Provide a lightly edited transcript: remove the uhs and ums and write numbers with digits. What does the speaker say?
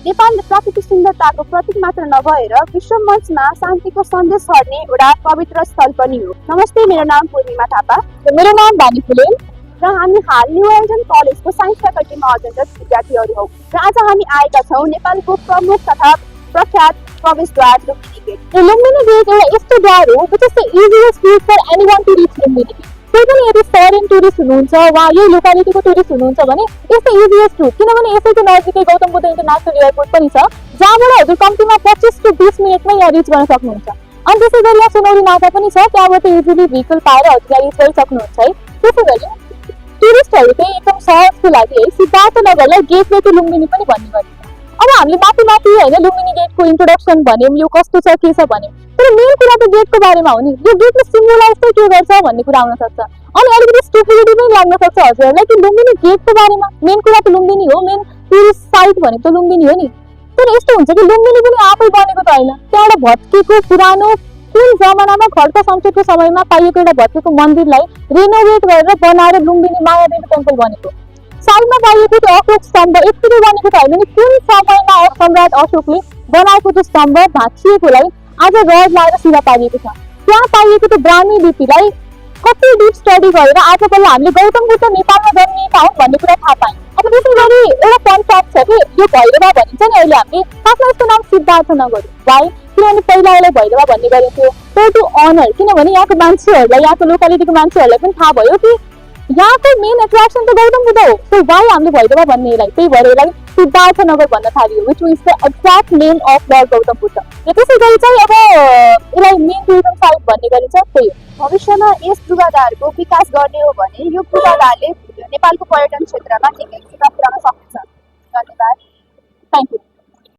नेपाल प्राकृतिक सुन्दरताको प्रतीक मात्र नभएर विश्व मञ्चमा शान्तिको सन्देश छर्ने एउटा पवित्र स्थल पनि हो। नमस्ते, मेरो नाम पूर्णिमा थापा। मेरो नाम भानी फुलेल र हामी हाल न्यू एल्जन कलेजको साइन्स फ्याकल्टीमा अध्ययनरत विद्यार्थीहरू हौँ र आज हामी आएका छौँ नेपालको प्रमुख तथा प्रख्यात प्रवेशद्वार लुम्बिनी गेट। लुम्बिनी गेट एउटा यस्तो द्वार हो which is the easiest route for anyone to reach Lumbini. कोही पनि यदि फरेन टुरिस्ट हुनुहुन्छ वा यही लोकालिटीको टुरिस्ट हुनुहुन्छ भने यस्तो इजिएस्ट रूट, किनभने यसैको नजिकै गौतम बुद्ध इन्टरनेसनल एयरपोर्ट पनि छ, जहाँबाट हजुर कम्तीमा 25 to 20 मिनटमै यहाँ रिच गर्न सक्नुहुन्छ। अनि त्यसै गरी यहाँ सुनौरी नाका पनि छ, त्यहाँबाट इजिली भेहिकल पाएर हजुर यहाँ रिच गरिसक्नुहुन्छ है। त्यसै गरी टुरिस्टहरूको एकदम सहजको लागि है सिद्धार्थनगरलाई गेटवे टु लुम्बिनी पनि भन्ने गरिन्छ। अब हामीले माथि होइन लुम्बिनी गेटको इन्ट्रोडक्सन भन्यौँ, यो कस्तो छ के छ भन्यौँ, तर मेन कुरा त गेटको बारेमा हो नि। यो गेटले सिम्बोलाइज चाहिँ के गर्छ भन्ने कुरा आउन सक्छ। अनि अलिकति स्टुपिडिटी पनि लाग्न सक्छ हजुरहरूलाई कि लुम्बिनी गेटको बारेमा। मेन कुरा त लुम्बिनी हो, मेन टुरिस्ट साइट भनेको त लुम्बिनी हो नि। तर यस्तो हुन्छ कि लुम्बिनी पनि आफै बनेको त होइन, त्यहाँबाट भत्केको पुरानो कुन जमानामा खड्का संस्कृतको समयमा पाइएको एउटा भत्केको मन्दिरलाई रिनोभेट गरेर बनाएर लुम्बिनी मायादेवी टेम्पल बनेको। साइडमा पाइएको त्यो अशोक स्तम्भ यतिकै बनेको त होइन नि, कुन समयमा सम्राट अशोकले बनाएको त्यो स्तम्भ भाँचिएकोलाई आज रड लाएर सिधा पारिएको छ। त्यहाँ पाइएको त्यो ब्राह्मी लिपिलाई कति डिप स्टडी गरेर आज बल्ल हामीले गौतम बुद्ध नेपालमा जन्मिएका हुन् भन्ने कुरा थाहा पायौँ। अब त्यसै गरी एउटा फन फ्याक्ट छ कि यो भैरवा भनिन्छ नि अहिले हामीले, खासमा यसको नाम सिद्धार्थनगर वाइ, किनभने पहिला यसलाई भैरवा भन्ने गरिन्थ्यो। तर टु अनर, किनभने यहाँको मान्छेहरूलाई, यहाँको लोकालिटीको मान्छेहरूलाई पनि थाहा भयो कि यहाँको मेन एट्र्याक्सन त गौतम बुद्ध हो, सो वाइ हामीले भैरवा भन्ने यसलाई, त्यही भएर यसलाई सिद्धार्थनगर भन्न थालियो, which is the exact name of lord Gautam Buddha. र त्यसै गरी चाहिँ अब यसलाई मेन टुरिजम साइट भन्ने गरिन्छ। त्यही हो, भविष्यमा यस पूर्वाधारको विकास गर्ने हो भने यो पूर्वाधारले नेपालको पर्यटन क्षेत्रमा निकै विकास पुर्याउन सक्नेछ। धन्यवाद, थ्याङ्क यू।